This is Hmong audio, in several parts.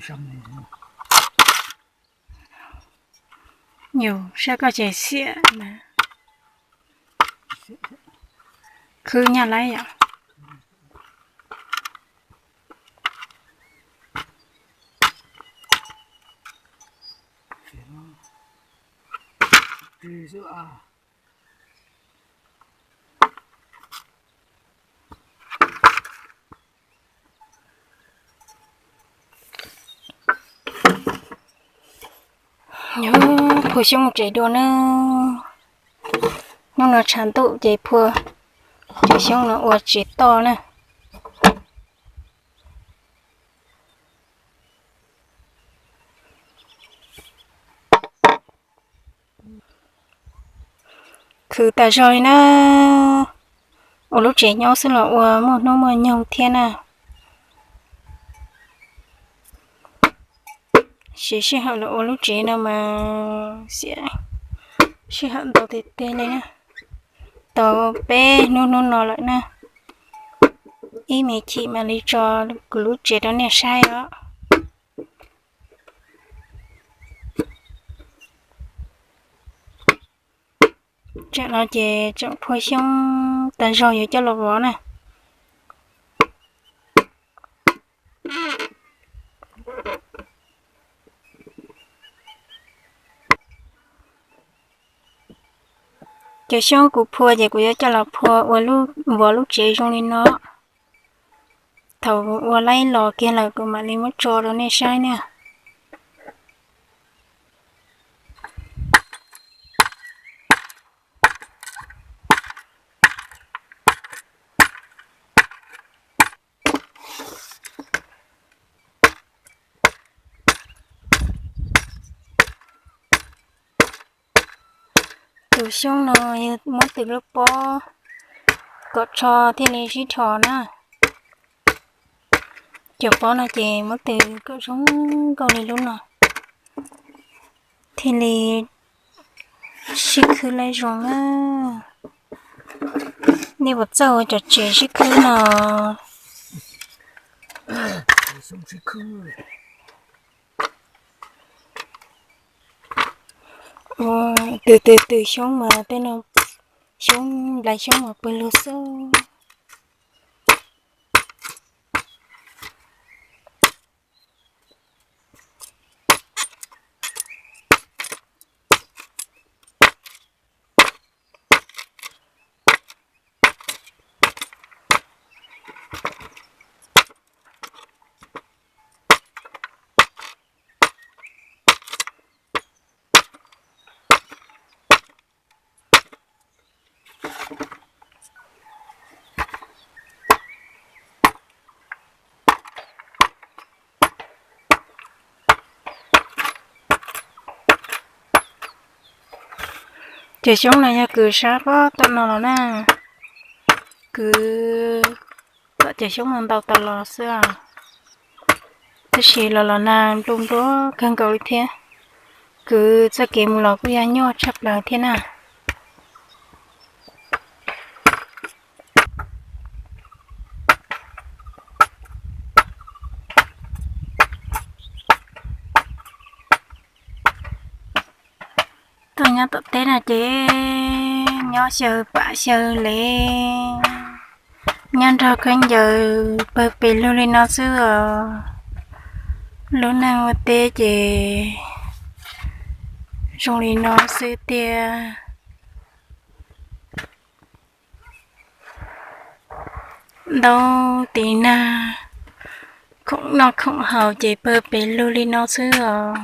Yus saib koj tseem xiam mas khwb nyaj lawm yom. Phua xyoob tsev dua na. Hnub no tshav ntuj ces phua cov xyoob no ua tsev toj na. Khwv tas zog li na. Ua lub tsev nyob xwb los ua muaj hnub muaj nyoog thiab na. Siv sij hawm los ua lub tsev no mas xiam sij hawm ntau tiag tiag li na. Tau peb hnub hnub no lawm na. Ib me chim mam li tso kuv lub tsev rau nej saib os. Tsam no ces tseem phua xyoob tas zog yuav coj los vov na. Cov xyoob kuv phua ces kuv yuav coj los phua ua vov lub tsev zoo li no. Thaum ua laib los kiag lawm kuv mam li muab tso rau nej saib na. Tus xyoob no yog muab tus lub pob kom tsho thiaj li sib dhos na. Cov pob no ces muab tus kom zoo nkauj li lub no thiaj li sib khwb laib zoo na. Nej puas txawj ua cov tsev sib khwb no? Ua tus tus tus xyoob mas tej no xyoob nplai xyoob mas pw lug xwb. Cov xyoob no yog kwv sab pob tom no los na, kwv tom cov xyoob no ntau tas los xwb. Tab sis los los nag npluj npluav kawg nkaus li thiab, kwv txoj kev mus los kuj yog nyuaj tshaj plaws thiab na. Tuaj nyob tom teb no ces nyob xyaw pam xyaw lev, nyob nrog khaub ncaws pawg pes lug li no xwb os. Lub neej ua teb ces zoo li no xwb tiag. Ntaub tiv nag, khoom noj khoom haus ces pawg pes lug li no xwb os.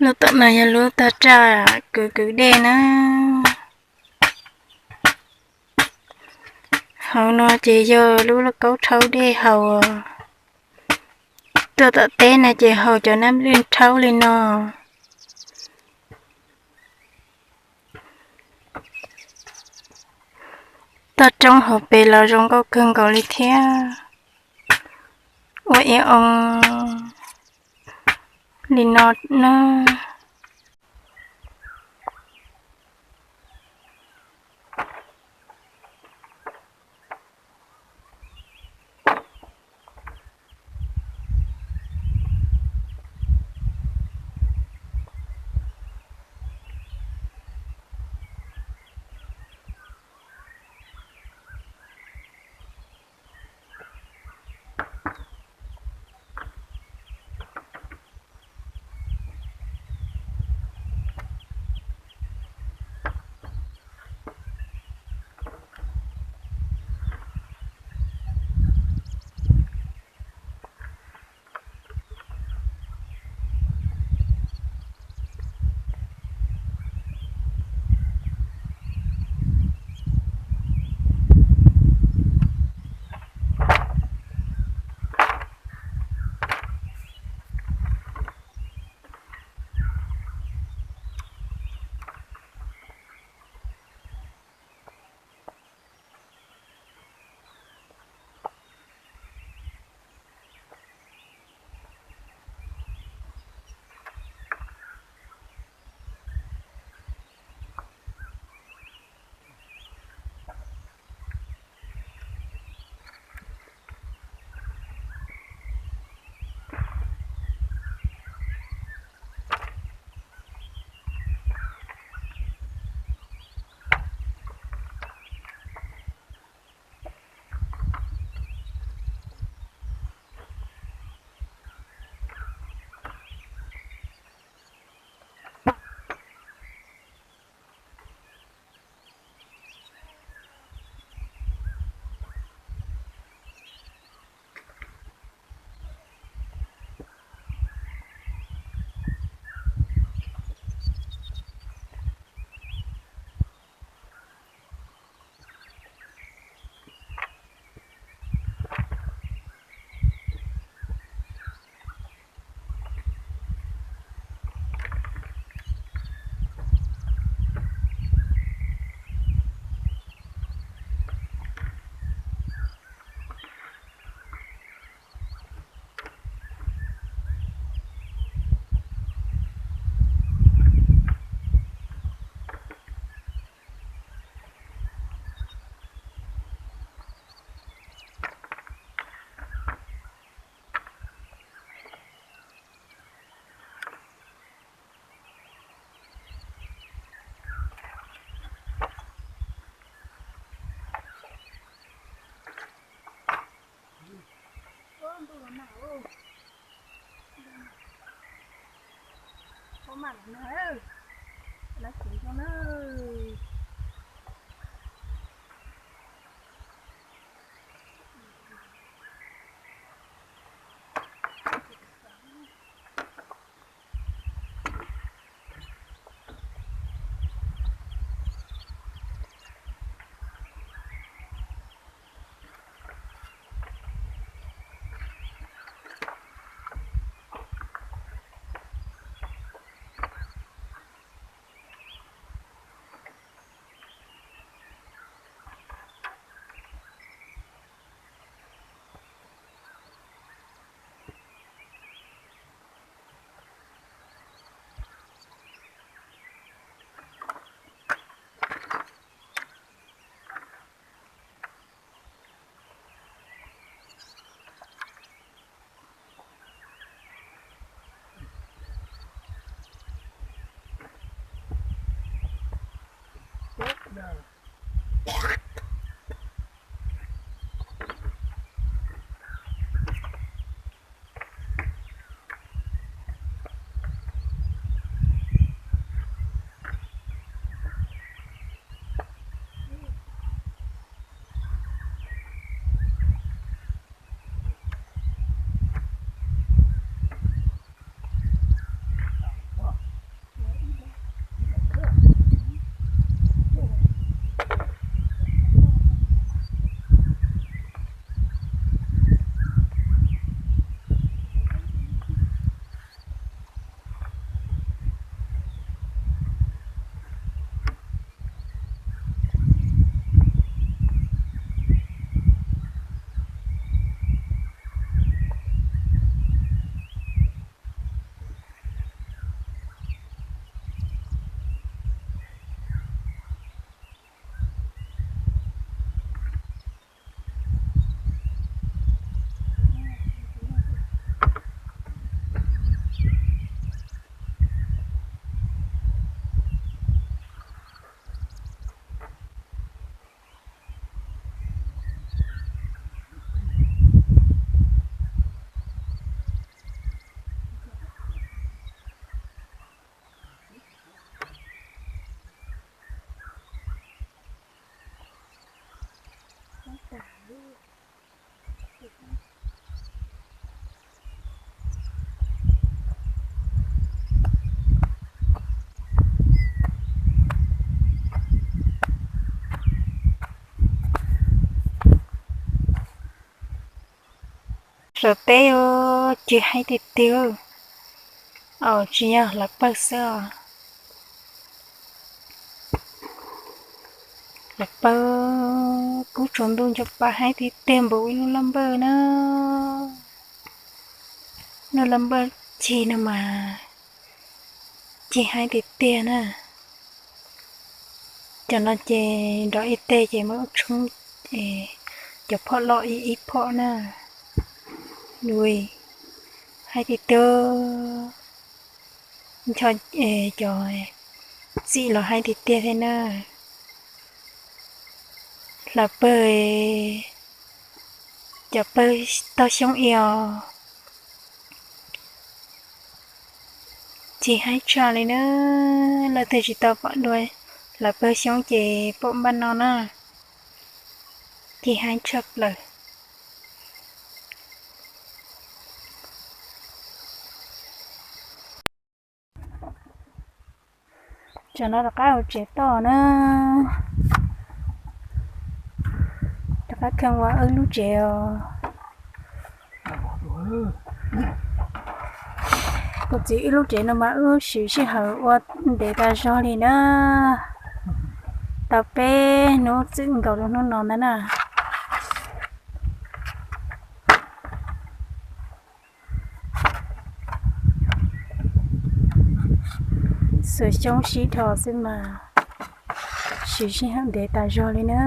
Lub tom no yog lub tog raj kwv kwv dej na. Hauv no ces yog lub lauj kaub rhaub dej haus. Tuaj tom teb no ces haus cov nab lwj rhaub li no. Toj roob hauv pes los zoo nkauj kawg nkaus li thiab. Ua ib oo li no na. Saum teb os, cig heev tiag tiag. Aws, tsis yog hlawv pawg xwb os. Hlawv pawg kub tsaus ntuj ncho pa heev tiag tiag npaum ib lub laj npawj na. Lub laj npawj cig no mas cig heev tiag tiag na. Cov no ces nrov ib teg ces muab tshoob, cov phom loj ib ib phom na. Ui, heev tiag tiag. Ncho cov txim los heev tiag tiag thiab na. Hlawv pawg, cov pawg tog xyoob ib os. Cig heev tshaj li na. Leej twg tsis tau pom dua hlawv pawg xyoob ces pom npaj no na. Cig heev tshaj plaws. Tsam no rov qab hauv tsev toj na. Rov qab kheej ua wb lub tsev os. Kuv txiv wb lub tsev no mas wb siv sij hawm ua ntev tas zog li na. Tau peb hnub txwm nkaus rau hnub no ntag na. Xuas xyoob sib dhos xwb mas siv sij hawm ntev tas zog li na.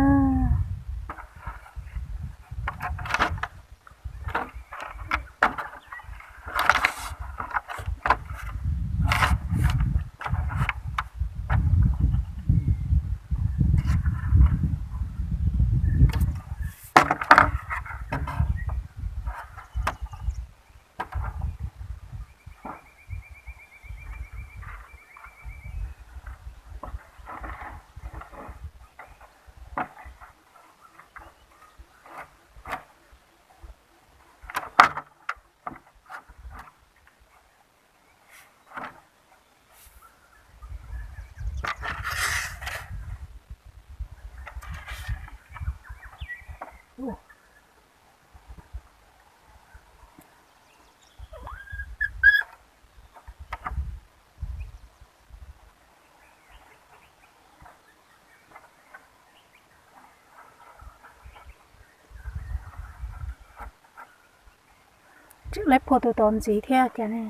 Laib phua tus tod ntxiv thiab cas ne.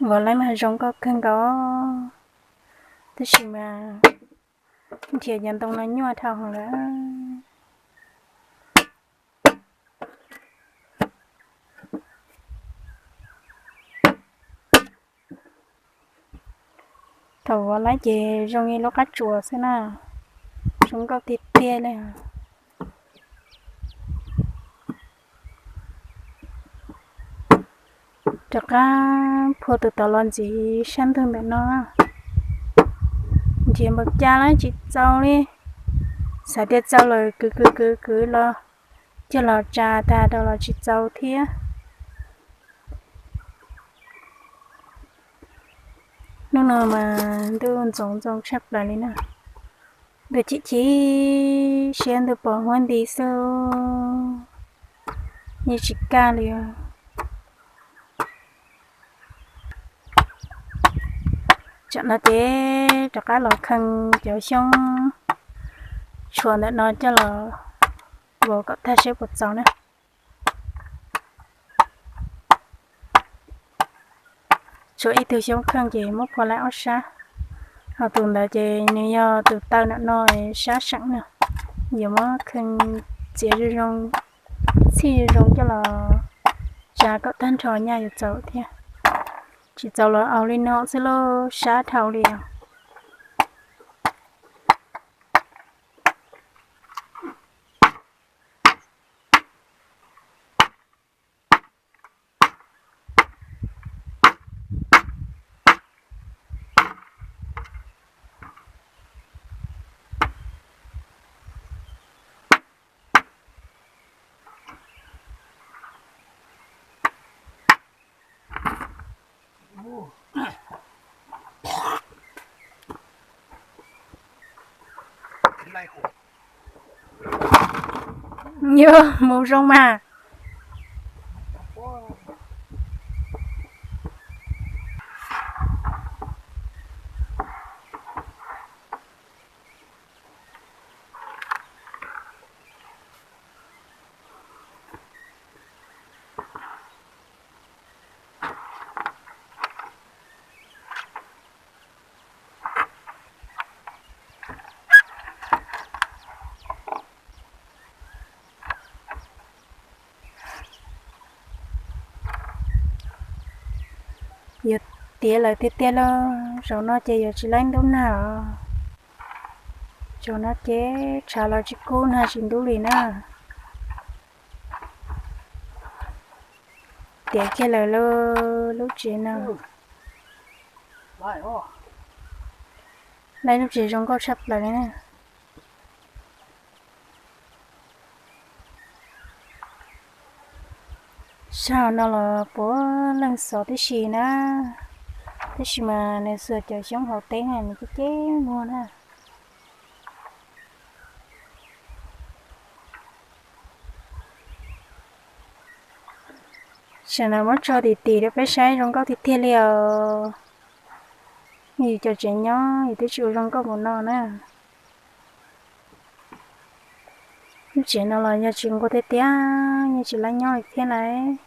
Vov laib mas zoo nkauj kawg nkaus, tab sis mas nrhiav cov ntoo no nyuaj dhau lawm. Thaum vov laib ces zoo li lub qab tsuas xwb na, zoo nkauj tiag tiag li. Rov qab phua tus tod los ntxiv sab ntug ntawm no. Nrhiav npaum cas los tsis txaus li, xav tias txaus lawm kwv kwv kwv kwv los coj los tsa tag rau los tsis txaus thiab. Hnub no mas ntuj ntxoov ntxoo tshaj plaws li na. Ntuj chim chim siab, ntuj pos huab nti xwb, yeej tsis kaj li. Tsam no ces rov qab los kheej cov xyoob tshuam ntawm no coj los vov kom tag seb puas txaus na. Tshuav ib tug xyoob kheej ces muab phua laib ob sab, ho tus ntawd ces nws yog tus taw ntawm no sab seem na, yuav muab kheej txiav zoo zoo, txhij zoo zoo coj los tsa kom tag nrho nyaj yuav txaus thiab. Tsis txaus los aus li no xwb lauj, sab dhau li os. Yog mus zoo mas. Yuav tiav lawm tiag tiag lauj, zaum no ces yuav tsis laib ntub nag os. Zaum no ces tshav los tsis kub nag tsis ntub li na. Tiav kiag lawm lauj lub tsev no. Laib lub tsev zoo nkauj tshaj plaws li na. Sab hauv no los puav leej xov tib si na, tab sis mas nws xuas cov xyoob hauv teb na nws ceb ceb muag na. Tam no muab tso tim tim rau peb saib zoo nkauj tiag tiag li os. Yus cov tsev nyob yus twb tsis ua zoo nkauj npaum no na. Lub tsev no los yog tsis nquag tiag tiag yeej tsis laib nyob li thiab lauj.